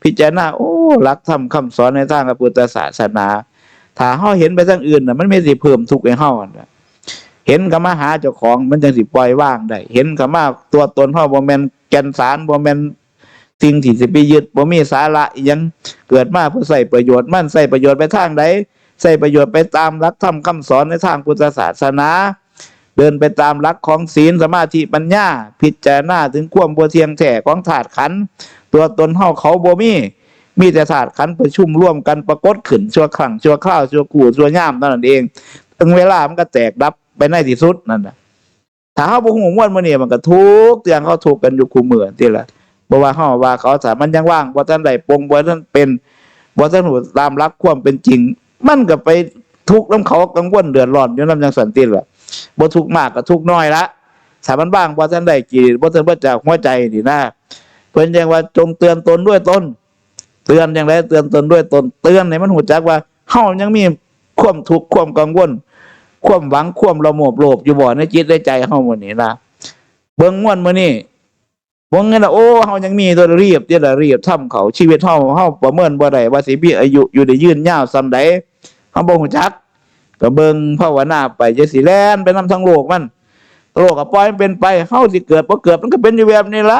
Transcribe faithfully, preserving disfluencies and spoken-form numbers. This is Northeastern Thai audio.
พิจารณา โอ้ หลักธรรมคำสอนในทางพระพุทธศาสนา ถ้าเฮาเห็นไปทางอื่นน่ะ มันมีสิเพิ่มทุกข์ให้เฮาหั่นน่ะ เห็นก็มาหาเจ้าของ มันจังสิปล่อยวางได้ เห็นก็มาตัวตนเฮาบ่แม่นแก่นสาร บ่แม่นสิ่งที่สิไปยึด บ่มีสาระอิหยัง เกิดมาเพื่อใช้ประโยชน์ มันใช้ประโยชน์ไปทางใด ใช้ประโยชน์ไปตามหลักธรรมคำสอนในทางพุทธศาสนา เดินไปตามหลักของศีล สมาธิ ปัญญา พิจารณาถึงความบ่เที่ยงแท้ของธาตุขันธ์ ตัวตนเฮาเขาบ่มี มีแต่ธาตุขันธ์ประชุมรวมกันปรากฏขึ้นชั่วครั้งชั่วคราวชั่วครู่ชั่วยามเท่านั้นเอง ถึงเวลามันก็แตกดับไปในที่สุดนั่นน่ะ ถ้าเฮาบ่ฮู้มวลมื้อนี้มันก็ทุกข์ อย่างเขาทุกข์กันอยู่คู่มื้อติล่ะ บ่ว่าเฮาว่าเขา ถ้ามันยังวางบ่ทันได้ปลง บ่ทันเป็น บ่ทันรู้ตามหลักความเป็นจริง มันก็ไปทุกข์นำเขา กังวลเดือดร้อนอยู่นำจั่งซั้นติล่ะ บ่ทุกข์มากก็ทุกข์น้อยละ ถ้ามันวางบ่ทันได้กิเลส บ่ทันเบิดจากหัวใจนี่นะ เพิ่นจั่งว่าจงเตือนตนด้วยตน เตือนจั่งใด เตือนตนด้วยตน เตือนให้มันรู้จักว่าเฮายังมีความทุกข์ ความกังวล ความหวัง ความละโมบโลภอยู่บ่ในจิตในใจเฮามื้อนี้นะ เบิ่งมวลมื้อนี้ บ่เงินน่ะ โอ้ เฮายังมีตัว รีบเด้อล่ะ รีบทำเข้า ชีวิตเฮา เฮาประเมินบ่ได้ว่าสิมีอายุอยู่ได้ยืนยาวส่ำใด เฮาบ่รู้จัก ก็เบิ่งภาวนาไป อย่าสิแล่นไปนำทางโลกมัน โลกก็ปล่อยมันเป็นไป เฮาสิเกิดบ่เกิดมันก็เป็นอยู่แบบนี้ละ